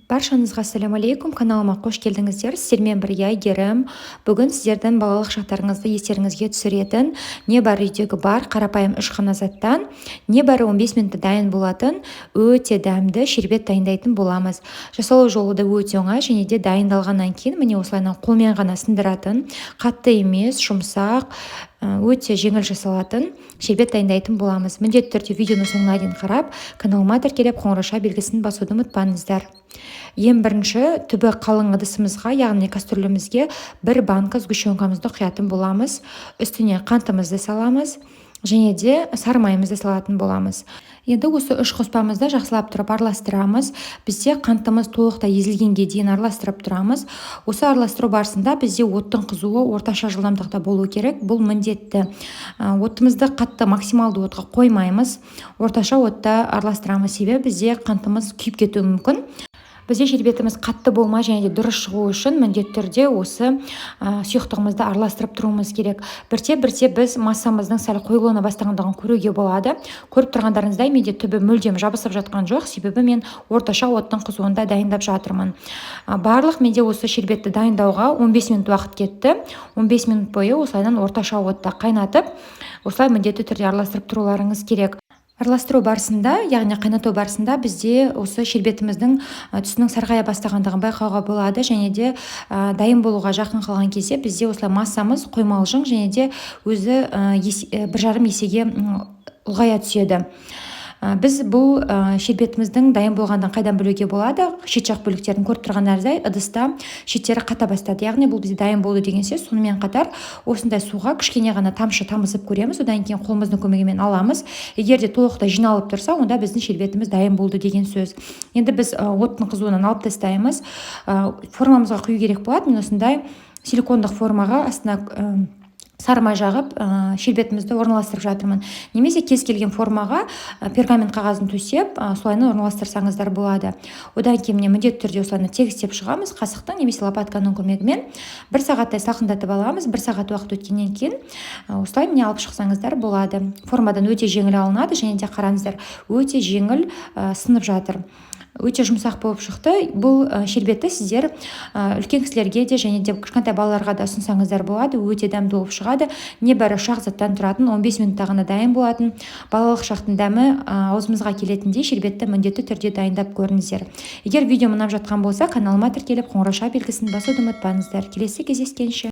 Баршаңызға ассаляму алейкум! Каналыма қош келдіңіздер! Сіздермен бірге Әйгерім. Бүгін сіздердің балалық шақтарыңызды естеріңізге түсіретін, небәрі үйдегі бар қарапайым үш қана заттан небәрі 15 минутта дайын болатын өте дәмді шербет дайындайтын боламыз. Жасалу жолы да өте оңай және де дайындалғаннан кейін міне осылайынан қолмен ғана сындыратын, қатты емес, жұмсақ, өте жеңіл жасалатын шербет дайындайтын боламыз. Міндетті түрде видеоны соңына дейін қарап, каналыма тіркеліп, қоңырауша белгісін басуды ұмытпаңыздар. Ең бірінші түбі қалың ыдысымызға, яғни кастрюлімізге, бір банка сгущенкамызды құятын боламыз. Үстіне қантымызды саламыз және де сары майымызды салатын боламыз. Енді осы үш қоспамызды жақсылап тұрып араластырамыз. Бізде қантымыз толықтай езілгенге дейін араластырып тұрамыз. Осы араластыру барысында бізде оттың қызуы орташа жылдамдықта болу керек, бұл міндетті. Отымызды қатты, максималды отқа қоймаймыз, орташа отта араластырамыз, себебі бізде қантымыз күйіп кетуі мүмкін. Бізде шербетіміз қатты болмай және де дұрыс шығу үшін міндетті түрде осы сұйықтығымызды араластырып тұруымыз керек. Бірте бірте біз массамыздың сәл қоюлана бастағандығын көруге болады. Көріп тұрғандарыңыздай, менде түбі мүлдем жабысып жатқан жоқ, себебі мен орташа оттың қызуында дайындап жатырмын. Барлық менде осы шербетті дайындауға 15 минут уақыт кетті. 15 минут бойы осылайынан орташа отта қайнатып, осылай міндетті түрде араластырып тұруларыңыз керек. Араластыру барысында, яғни қайнату барысында, бізде осы шербетіміздің түсінің сарғая бастағандығын байқауға болады және де дайын болуға жақын қалған кезде бізде осылай массамыз қоймалжың және де өзі 1,5 есеге ұлғая түседі. Біз бұл шербетіміздің дайын болғандығын қайдан білуге болады? Шет жақ бөліктерін көріп тұрғандарыңыздай, ыдыста шеттері қата бастады, яғни бұл бізде дайын болды деген сөз. Сонымен қатар осындай суға кішкене ғана тамшы тамызып көреміз, одан кейін қолымыздың көмегімен аламыз. Егер де толықтай жиналып тұрса, онда біздің шербетіміз дайын болды деген сөз. Енді біз оттың қызуынан алып тастаймыз. Формамызға құю керек болады. Мен осындай силикондық формаға астына сары май жағып, шербетімізді орналастырып жатырмын. Немесе кез келген формаға пергамент қағазын төсеп, солайынан орналастырсаңыздар болады. Одан кейін міне міндетті түрде осылай тегістеп шығамыз қасықтың немесе лопатканың көмегімен. Бір сағаттай салқындатып аламыз. Бір сағат уақыт өткеннен кейін осылай міне алып шықсаңыздар болады. Формадан өте жеңіл алынады және де қараңыздар, өте жеңіл сынып жатыр, өте жұмсақ болып шықты. Бұл шербетті сіздер үлкен кісілерге де және де кішкентай балаларға да ұсынсаңыздар болады, өте дәмді болып шығады. Небәрі үш ақ заттан тұратын, 15 минутта ғана дайын болатын, балалық шақтың дәмі аузымызға келетіндей шербетті міндетті түрде дайындап көріңіздер. Егер видеом ұнап жатқан болса, каналыма тіркеліп, қоңырауша белгісін басуды ұмытпаңыздар. Келесі кездескенше!